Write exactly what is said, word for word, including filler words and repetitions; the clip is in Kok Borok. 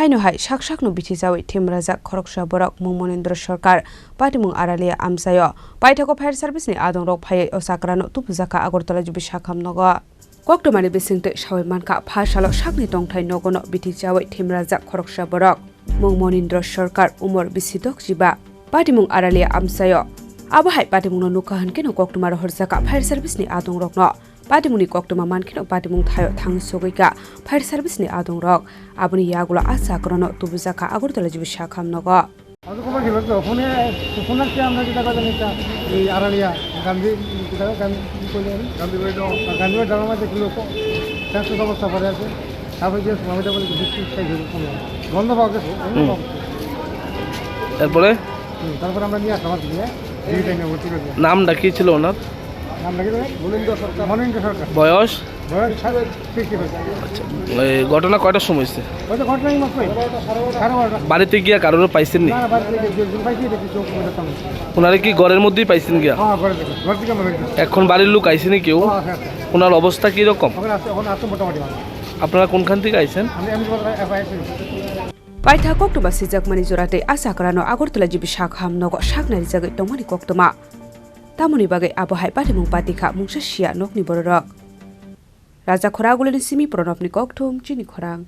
Haino hai sak sakno bithi chawi thim rajak khoroksa borok mung Monindra Sarkar, patimung Aralia amchaio. Paithago fire service ni adongrok phaiwi o chakrano tubujakha Agartala G B sakham nogo. Koktwmani bisingtwi sawi mankha, pha salo sakni tongthai nogono bithi chawi thim rajak khoroksa borok mung Monindra Sarkar, umor bisi dok jiba, patimung Aralia amchaio. Abo hai patimungno nukha hwnkhe no koktwma rohorjakha fire service ni adongrokno. Patimungni koktwma mankheno patimung thaio thangwi sogwikha fire service ni adongrok. Aboni yagulo a chakrano tubujakha Agartala G B sakham nogo. আজ খবর ছিল তো, ফোনে, ফোন আসছে, আমরা যেটা কথা নিচ্ছি, এই আড়ালিয়া, গান্ধী, কোথায়? গান্ধী, কি বলে আমি? গান্ধী বাড়ি ড্রামা। গান্ধী বাড়ি ড্রামার মধ্যে একটু লোক, স্বাস্থ্য অবস্থা পড়ে আছে। তারপরে যে সময়টা বলে, বৃষ্টি শেষ হয়ে গেছে, বন্ধ পাওয়া গেছে, বন্ধ হুম। পাওয়া গেছে। এরপরে? হুম, তারপরে আমরা নিয়ে আসলাম আর কি, নিয়ে, দুই টাইমে ভর্তি করে দিলাম। নামটা কি ছিল ওনার? নামটা কি জানেন? মনীন্দ্র সরকার। মনীন্দ্র সরকার। বয়স? বয়স সাড়ে তিরিশ বছর। আচ্ছা, এই ঘটনা কয়টার সময় হয়েছে? ওই তো ঘটনা এই মাত্রই। সাড়ে বারোটা। বাড়িতে গিয়া কারোর পাইছেন নি? না, না, বাড়িতে গিয়ে একজন পাইছি, এটা কিছু ওখানে তেমন। ওনারা কি ঘরের মধ্যেই পাইছেন গিয়া? হ্যাঁ, ঘরে থেকে। ঘর থেকে আমরা বের করছি। এখন বাড়ির লোক আইছে নি কেউ? হ্যাঁ, হ্যাঁ, হ্যাঁ। ওনার অবস্থা কি রকম? ওখানে আছে, ওখানে আছে মোটামুটি ভালো। আপনারা কোনখান থেকে আইছেন? আমি, আমি তোমার এফআইআর শুনি। Paitha koktwma sijakmani jora tei a chakrano Agartala G B sakham nogo saknai rijagwi tongmani koktwma. Tamoni bagwi abo hai patimung patikha mungsa sia nokni bororok. Raja Khoragulini simi Pranobni kokthum chini khorang.